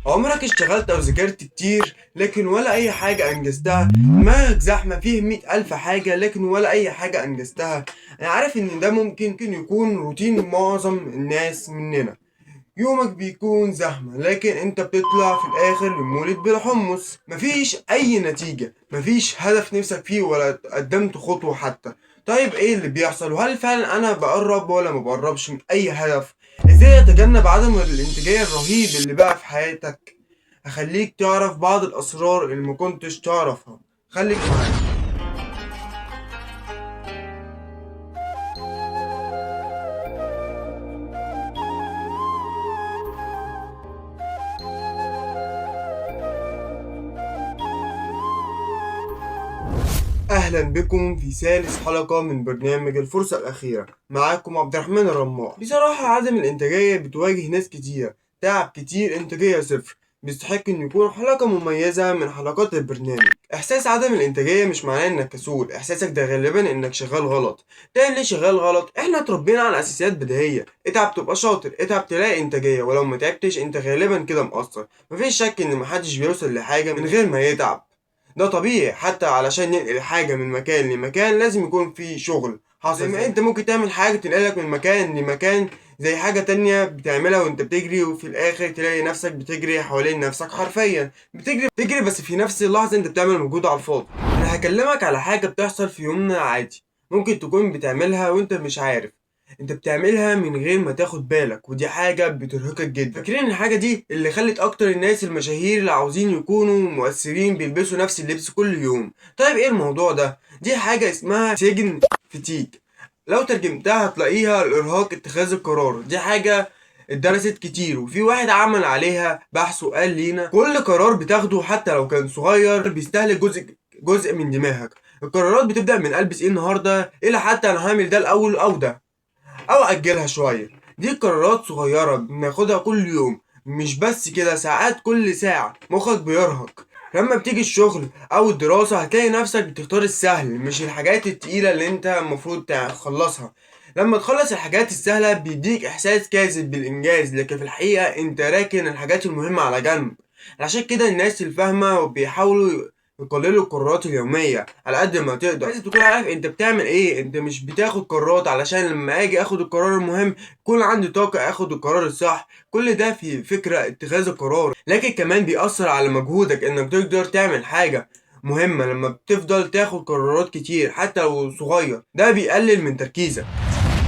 عمرك اشتغلت او ذاكرت كتير لكن ولا اي حاجة انجزتها؟ دماغك زحمة فيه 100,000 حاجة لكن ولا اي حاجة انجزتها. انا عارف ان ده ممكن يكون روتين معظم الناس مننا. يومك بيكون زحمة لكن انت بتطلع في الاخر بمولد بلا حمص، مفيش اي نتيجة، مفيش هدف نفسك فيه ولا قدمت خطوة حتى. طيب ايه اللي بيحصل؟ وهل فعلا انا بقرب ولا ما بقربش من اي هدف؟ ازاي اتجنب عدم الانتاجية الرهيب اللي بقى في حياتك؟ هخليك تعرف بعض الاسرار اللي ما كنتش تعرفها، خليك معايا. اهلا بكم في ثالث حلقة من برنامج الفرصة الاخيرة، معاكم عبد الرحمن الرماح. بصراحة عدم الانتاجية بتواجه ناس كتير، تعب كتير، انتاجية صفر، بيستحق ان يكون حلقة مميزة من حلقات البرنامج. احساس عدم الانتاجية مش معناه انك كسول، احساسك ده غالبا انك شغال غلط. ده ليه شغال غلط؟ احنا اتربينا على اساسيات بديهية، اتعب تبقى شاطر، اتعب تلاقي انتاجية، ولو ما تعبتش انت غالبا كده مقصر. مفيش شك ان محدش بيوصل لحاجة من غير ما يتعب، ده طبيعي. حتى علشان ننقل حاجة من مكان لمكان لازم يكون في شغل حصل. زي ما انت ممكن تعمل حاجة تنقلك من مكان لمكان، زي حاجة تانية بتعملها وانت بتجري، وفي الاخر تلاقي نفسك بتجري حوالين نفسك حرفيا، بتجري بس في نفس اللحظة انت بتعمل مجهود على الفاضي. انا هكلمك على حاجة بتحصل في يومنا عادي، ممكن تكون بتعملها وانت مش عارف، انت بتعملها من غير ما تاخد بالك، ودي حاجة بترهقك جدا. فاكرين الحاجة دي اللي خلت اكتر الناس المشاهير اللي عاوزين يكونوا مؤثرين بيلبسوا نفس اللبس كل يوم؟ طيب ايه الموضوع ده؟ دي حاجة اسمها decision fatigue، لو ترجمتها هتلاقيها الارهاق اتخاذ القرار. دي حاجة اتدرست كتير، وفي واحد عمل عليها بحث وقال لينا كل قرار بتاخده حتى لو كان صغير بيستهلك جزء من دماغك. القرارات بتبدأ من البس ايه النهارده الى حتى انا هعمل ده الاول او ده او اجلها شويه. دي قرارات صغيره بناخدها كل يوم، مش بس كده، ساعات كل ساعه مخك بيرهق. لما بتيجي الشغل او الدراسه هتلاقي نفسك بتختار السهل مش الحاجات التقيله اللي انت المفروض تخلصها. لما تخلص الحاجات السهله بيديك احساس كاذب بالانجاز، لكن في الحقيقه انت راكن الحاجات المهمه على جنب. عشان كده الناس الفاهمه وبيحاولوا يقللوا القرارات اليومية على قد ما تقدر. لازم تكون عارف انت بتعمل ايه، انت مش بتاخد قرارات علشان لما اجي اخد القرار المهم يكون عندي طاقة اخد القرار الصح. كل ده في فكرة اتخاذ القرار، لكن كمان بيأثر على مجهودك انك تقدر تعمل حاجة مهمة. لما بتفضل تاخد قرارات كتير حتى لو صغير ده بيقلل من تركيزك.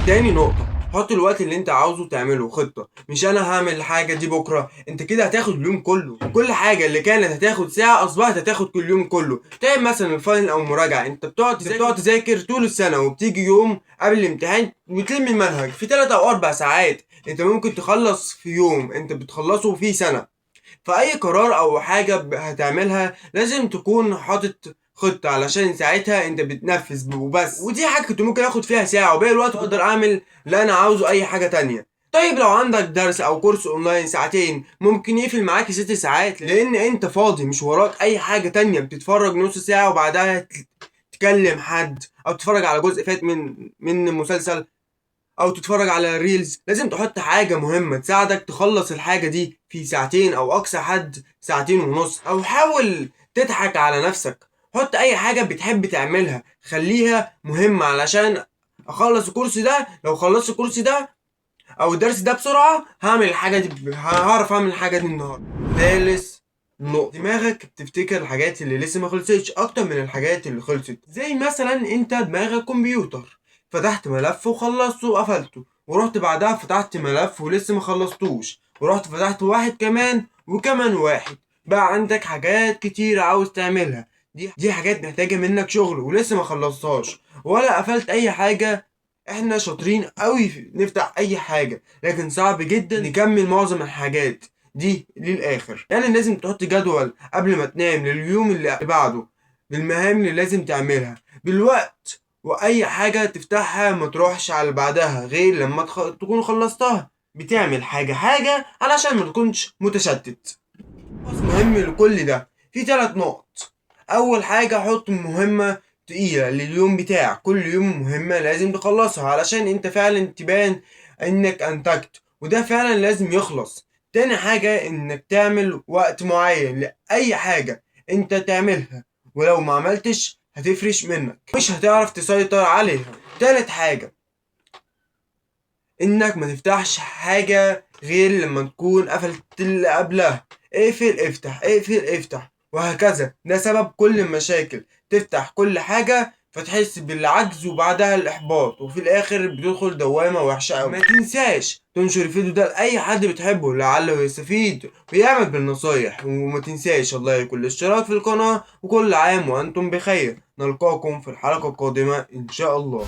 تاني نقطة، حط الوقت اللي انت عاوزه تعمله خطة، مش انا هعمل الحاجة دي بكرة، انت كده هتاخد اليوم كله. كل حاجة اللي كانت هتاخد ساعة اصبحت هتاخد كل يوم كله. تعمل مثلا ال final او مراجعة، انت بتقعد تذاكر طول السنة وبتيجي يوم قبل الامتحان وتلم المنهج في 3 او 4 ساعات. انت ممكن تخلص في يوم انت بتخلصه في سنة. فأي قرار او حاجة هتعملها لازم تكون حاطط خطة علشان ساعتها انت بتنفذ وبس. ودي حاجة كنت ممكن اخد فيها ساعة وباقي الوقت اقدر اعمل اللي انا عاوزه اي حاجة تانية. طيب لو عندك درس او كورس اونلاين ساعتين ممكن يقفل معاك 6 ساعات، لان انت فاضي مش وراك اي حاجة تانية. بتتفرج نص ساعة وبعدها تكلم حد او تتفرج على جزء فات من مسلسل او تتفرج على reels. لازم تحط حاجة مهمة تساعدك تخلص الحاجة دي في ساعتين او اقصى حد ساعتين ونص. او حاول تضحك على نفسك، حط اي حاجة بتحب تعملها خليها مهمة علشان اخلص الكورس ده. لو خلصت الكورس ده او الدرس ده بسرعة هعمل الحاجة دي، هعرف اعمل الحاجة دي النهاردة. ثالث نقطة، دماغك بتفتكر الحاجات اللي لسه ما خلصتش اكتر من الحاجات اللي خلصت. زي مثلا انت دماغك كمبيوتر، فتحت ملف وخلصته وقفلته، ورحت بعدها فتحت ملف ولسه ما خلصتوش، ورحت فتحت واحد كمان وكمان واحد. بقى عندك حاجات كتير عاوز تعملها، دي حاجات محتاجة منك شغل ولسه ما خلصتهاش ولا قفلت اي حاجة. احنا شاطرين قوي نفتح اي حاجة لكن صعب جدا نكمل معظم الحاجات دي للاخر. يعني لازم تحط جدول قبل ما تنام لليوم اللي بعده، بالمهام اللي لازم تعملها بالوقت، واي حاجة تفتحها ما تروحش على بعدها غير لما تكون خلصتها. بتعمل حاجة حاجة علشان ما تكونش متشتت. بس مهم لكل ده في 3 نقط. اول حاجة، حط مهمة تقيلة لليوم بتاعك، كل يوم مهمة لازم تخلصها علشان انت فعلا تبان انك انتجت، وده فعلا لازم يخلص. تاني حاجة انك تعمل وقت معين لأي حاجة انت تعملها، ولو ما عملتش هتفرش منك، مش هتعرف تسيطر عليها. تالت حاجة انك ما تفتحش حاجة غير لما تكون قفلت اللي قبلها. اقفل افتح اقفل افتح وهكذا. ده سبب كل المشاكل، تفتح كل حاجة فتحس بالعجز وبعدها الإحباط، وفي الآخر بتدخل دوامة وحشة أوي. ما تنساش تنشر الفيديو ده لأي حد بتحبه لعله يستفيد ويعمل بالنصايح، وما تنساش ال like والاشتراك في القناة، وكل عام وأنتم بخير. نلقاكم في الحلقة القادمة إن شاء الله.